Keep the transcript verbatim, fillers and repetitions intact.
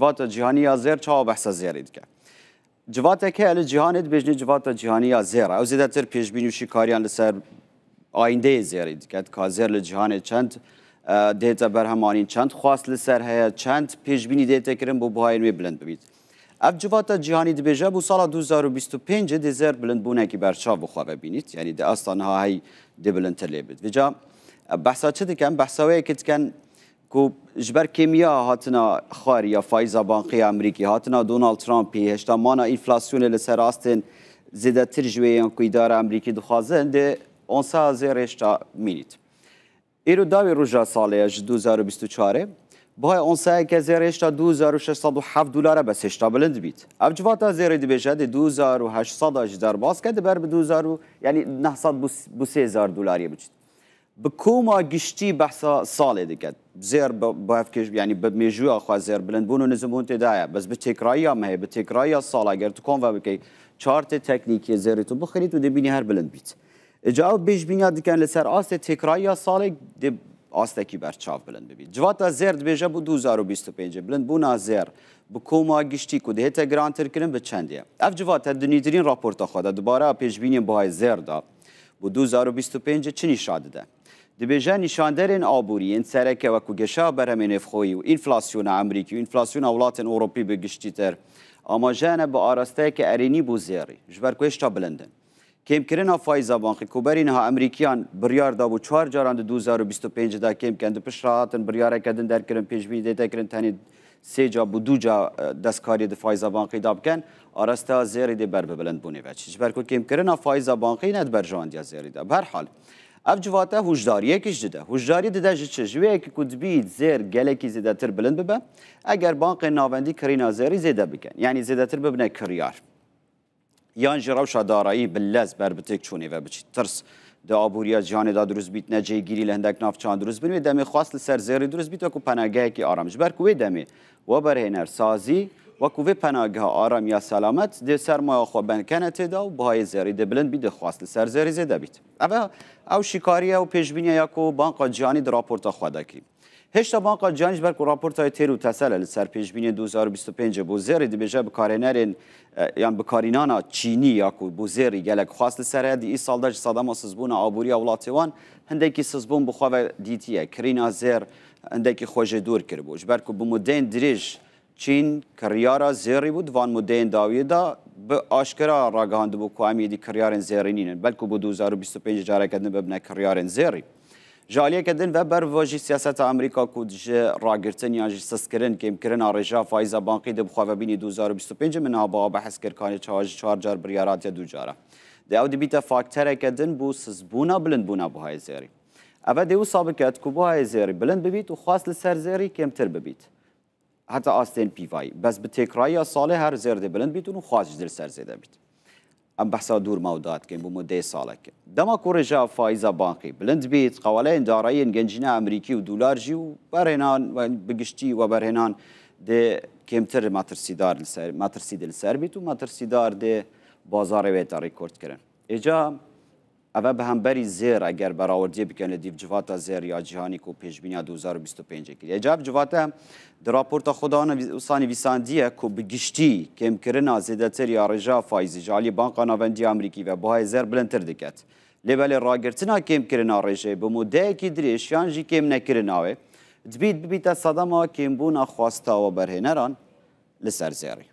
Civata cîhanî ya zêr çawa behsa zêrê dike? Civatek heye li cîhanê dibêjinê civata cîhanî ya zêr e. Ew zêdetir pêşbînî û şîkariyan li ser ayîndeyê zêrê dike. Ka zêr li cîhanê çend, e, dihête berhemanîn, çend xwest li ser heye, çend pêşbînî dihête kirin bo buhayên wê bilind bibît. Ev civata cîhanî dibêje bo sala du hezar û bîst û pêncê dê zêr bilindbûnekî berçav bi xwe ve bînît. Yanî di asta niha hey dê bilindtir lê bit. Vêca, e, behsa çi dikin? Behsa wê yekê dikin ku ji ber kêmiya hatina xwarî ya faiza bankî ya Amerîkî, hatina Donald Trumpî, hêşta mana enflasyonê li ser astên zêdetir ji wê yên ku îdara Amerîkî dixwazin, dê onseya zêr hêşta mînît. Îro dawî roja salê ye ji du hezar û bîst û çarê. Bihayê onseyeke zêr hêşta du hezar û şeş sed û heft dolar e, bes hêşta bilind bît. Ev civata zêrê dibêje dê du hezar û heşt sed a jî derbas ke, dê ber bi du hezar û, yanî neh sed bû, bû sê hezar dolariyê biçît. Bi koma giştî behsa salê dike. Zêr bi, bi hevkêş, yanî bi mêjûya xwe zêr bilindbûn û nizimbûn tê de ye. Bes bi têkrayiya me heye, bi têkrayiya sala, eger tu kom ve bikey, çar tê teknîkiyê zêrê tu bixwînî, tu dê bînî her bilind bît. Îca ew pêşbîniya dikin li ser astê têkrayiya salê dê astekî berçav bilind bibît. Civata zêr dibêje bo du hezar û bîst û pêncê bilindbûna zêr bi koma giştî ku dihête girantir kirin bi çendê ye. Ev civate di nûdirîn raporta xwe de dubare pêşbîniyên buhayê zêr de bo du hezar û bîst û pêncê çi nîşan dide? Dibêje nîşanderên aborî yên sereke wekû geşa berhemê nêvxweyî û enflasyona Amerîkî û enflasyona welatên Ewropî bi giştîtir amaje ne bi arasteyeke erênî bo zêrî, ji ber ku hêşta bilind in. Kêmkirina faiza bankî ku berî niha Amerîkiyan biryar dabû çar caran di du hezar û bîst û pêncê de kêm ken, di pişt re hatin biryareke din derkirin, pêşbînî dê te kirin tenê sê ca bo du ca, e, destkariyê di faiza bankî de bikin, arasteya zêrî dê ber bi bilindbûnê ve çî. Ji ber ku kêmkirina faiza bankî ne di berjewendiya zêrî de. Bi her hal, ev civate hûşdariyekî jî dide. Hûşdarî dide ji çi? Ji wê yekê ku dibît zêr gelekî zêdetir bilind bibe, eger bankên navendî kirîna zêrî zêde bikin. Yanî zêdetir bibine kiryar. Yan jî rewşa darayî bi lez ber bi têkçûnê ve biçît. Tirs di aboriya cîhanê de dirust bît, necêgirî li hindek navçeyan dirust bin, wê demê xwest li ser zêrî dirust bît wekû penagehekî aram. Ji ber ku wê demê weberhêner, sazî, wekû vê penageha aram ya selamet dê sermaya xwe ben kene tê de û bihayê zêrî dê bilind bît, dê xwest li ser zêrî zêde bît. Ev e, ew şîkariye û pêşbîniye ya ku Banka Cîhanî di raporta xwe de kî. Hêşta Banka Cîhanî, ji ber ku raportayê têr û tesel e li ser pêşbîniyên du hezar û bîst û pêncê bo zêrî, dibêje bikarhênerên, e, yan bikarînana Çînî ya ku bo zêrî gelek xwest li ser heye, di îsal de ji sedema sizbûna aboriya welatê wan hindekî sizbûn bi xwe ve dîtiye. Kirîna zêr hindekî xwe jê dûr kiribû. Ji ber ku bi mudeyên dirêj Çîn kiryara zêrî bû, di van mudeyên dawiyê de bi aşkera ragihandibû ku em êdî kiryarên zêrî nînin. Belkû bo du hezar û bîst û pêncê careke din bibine kiryarên zêrî. Ji aliyeke din ve ber bi vê jî siyaseta Amerîka ku ji ragirtin yan jî sistkirin, kêmkirina rêjeya faiza bankî dê bi xwe ve bînî du hezar û bîst û pêncê, min niha biha behs kir kanê çawa ji çar car biryar hatiye du cara. Dê ew dibîte faktereke din bo sizbûna bilindbûna buhayê zêrî. Ev e dê wisa biket ku buhayê zêrî bilind bibît û xwest li ser zêrî kêmtir bibît. Heta astên pîvayî. Bes bi têkrayiya salê her zêr dê bilind bît û xwest jî dê li ser zêde bît. Em behsa dûr mewda dikin, bo mudeyê salekê. Dema ku rêjeya faiza bankî bilind bît, qewaleyên darayiyên gencîna Amerîkî û dolar jî û berhênan, bi giştî weberhênan dê kêmtir metirsîdar li ser, metirsî dê li ser bît û metirsîdar dê bazarê wê te rêkord kirin. Êca Ev e bi hemberî zêr, eger berawerdiyê bikin li dîv civata zêr ya cîhanî ku pêşbîniya du hezar û bîst û pêncê kiriye. Ca ev civate di raporta xwe de wana vî-, wisa nivîsandiye ku bi giştî kêmkirina zêdetir ya rêjeya faîzî ji alî Banka Navendî ya Amerîkî ve buhayê zêr bilindtir diket. Lê belê ragirtina kêmkirina rêjeyê bi mudeyekî dirêj yan jî kêmnekirina wê dibît bibîte sedema kêmbûna xwesta weberhêneran li ser zêrî.